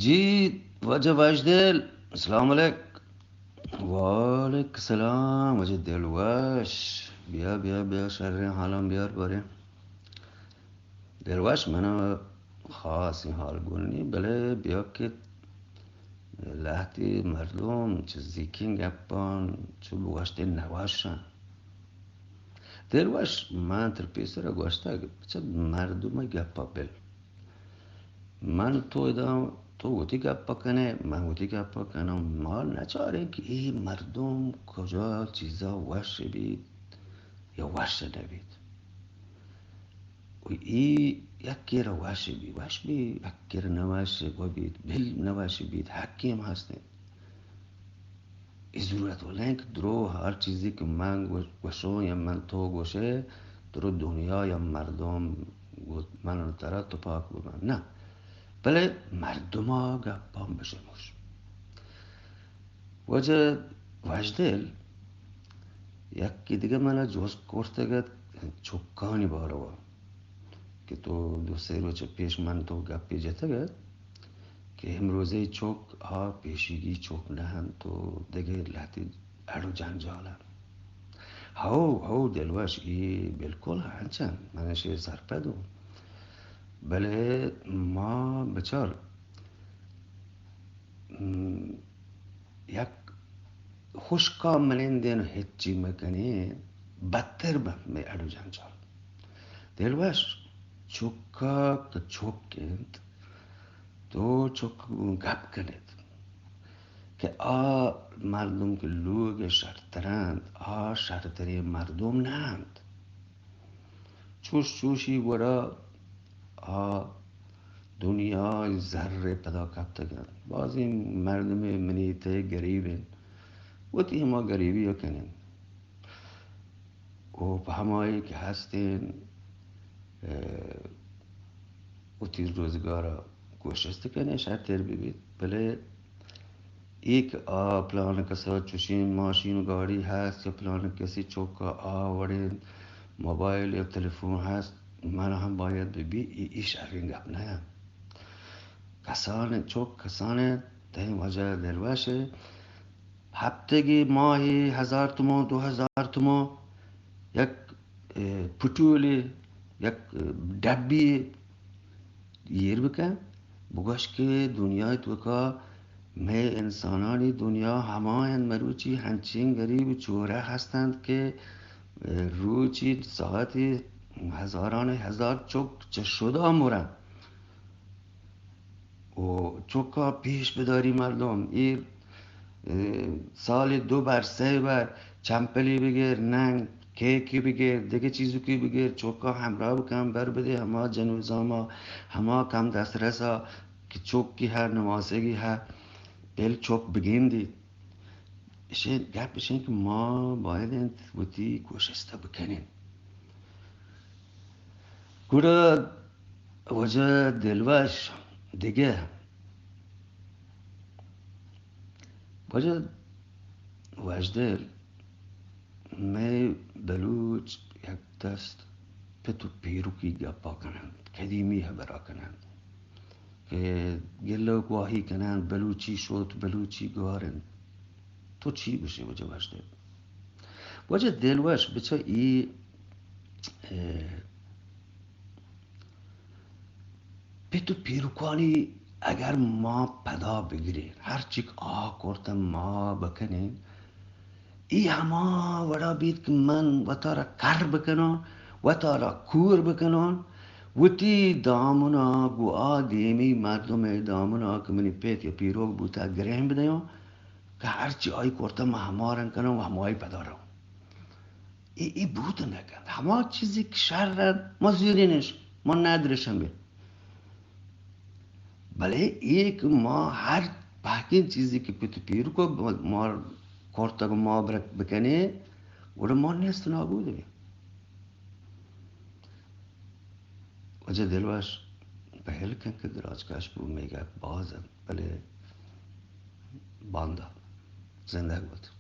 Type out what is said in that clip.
جی، واجہ واجدل، السلام علیک۔ وعلیک السلام، واجہ دلوش۔ بیا، بیا، بیا، شریں حالاں بیار باریں۔ دلوش، من ءَ خاصیں حال گون نی، بلے بیا کہ لہتے مردم چہ زیکیں گپاں چو بگوشتے نوشاں۔ دلوش، من تر پیسر ءَ گوشتگ، چہ مردم ءِ گپ ءَ بل۔ من تو ادا، تو وتی گپ ءَ کنے، من وتی گپ ءَ کناں، ما نچاریں کہ اے مردم کجا چیزا وش بیت یا وش نہ بیت۔ و اے یکے را وش بی، وش بی، یکے را نہ وش و بیت، بل نہ وش بیت، حقی ہم ہست انت۔ اے ضرورت ولا انت کہ درو ہر چیزے کہ من گوش-، گوشوں یا من تو گوشے، درو دنیا یا مردم گوت من و ترا تپاک ببن۔ نہ، بلے مردما گپاں بشموش۔ واجہ واجدل، یکے دگہ من ءَ جست کرتگ ات چکانی باروا کہ تو دو سے روچ پیش من تو گپے جتگ ات کہ امروزے چک آ پیشیگی چک نہ انت و دگہ لہتے اڑ و جنجال انت۔ ہو، ہو دلوش، اے بالکل انچ انت، من اشی سرپد اوں۔ بلے ما بچار، م، یک ہشکا منندیں و ہچی مکنیں، بدتر بنت مئے اڑ و جنجال۔ دلوش، چکا کہ چک انت، تو چک گوں گپ کنیت کہ آ مردم کہ لوگ ءَ شرتر انت، آ شرتریں مردم نہ انت۔ چوش چوشی گڑا آ دنیا زر ءِ پدا کپتگ انت۔ بازیں مردمے منی تئی گریب انت، وتی ہما گریبی ءَ کن انت۔ و پہ ہمائی کہ ہستیں، اه، وتی روزگار ءَ کوشست کنے شرتر بہ بیت، بلے اے کہ آ پلان کسا چوشیں ماشین و گاڑی ہست یا پلان کسی چک ءَ آ وڑیں موبائل یا تلفون ہست، من ہم باید بہ بی، اے، اے شریں گپ نہ انت۔ کسانیں چک، کسانیں تئی واجہ دلوش ءَ ہپتگے، ماہے ہزار تومان، دو ہزار تومان، یک، اے، پٹولے، یک، اے، ڈبی ایر بکن، بگوش کہ دنیا توکا مئے انسانانی دنیا ہما انت، مروچی ہنچیں گریب چورہ ہستنت کہ، اے، روچی ساعتی ہزارانی ہزار چک چہ شدا مرنت۔ و چکا پیش بداری مردم، اے، اے، سال دو بار، سہ بار چمپلی بگر، ننگ، کیکی بگر، دگہ چیزکی بگر، چکا ہمراہ بکن، بر بدے ہما جنوزاما، ہما کم دسترسا کہ چکی ہے، نماسگی ہے، بل چک بگندی۔ اشیں گپ اشیں کہ ما باید انت وتی کوشست بکنیں۔ گڑا واجہ دلوش دگہ، واجہ واجدل، مئے بلوچ یک دست پت و پیرکی گپا کننت، قدیمی ہبرا کننت کہ گلہ و گواہی کننت، بلوچی شوت، بلوچی گوارنت۔ تو چی گوشے واجہ واجدل؟ واجہ دلوش، بچا ای، اے، پت و پیرکانی اگر ما پدا بگریں، ہر چک آ کرتن ما بکنیں، ای ہما وڑا بیت کہ من وتارا کر بکناں، وتارا کور بکناں، وتی دامنا گوں آ دیمی مردم دامنا کہ منی پت یا پیروک بوتا گرہن بدیاں، کہ ہرچی آئی کرتہ من ہما رنگ کناں و ہمائی پدا رواں۔ اے، اے بوت نہ کنت۔ ہما چیزی کہ شر انت، ما زیرینش، ما ندرشم بے۔ بلے اے کہ ما ہر پہکیں چیزی کہ پت پیرکو ما کرتگ ما بر-، بکنیں، گڑا ما نیست نابود بیں۔ واجہ دلوش پہل کن کہ دراج کش بو، مئے گپ باز انت، بلے باندا زندگ بات۔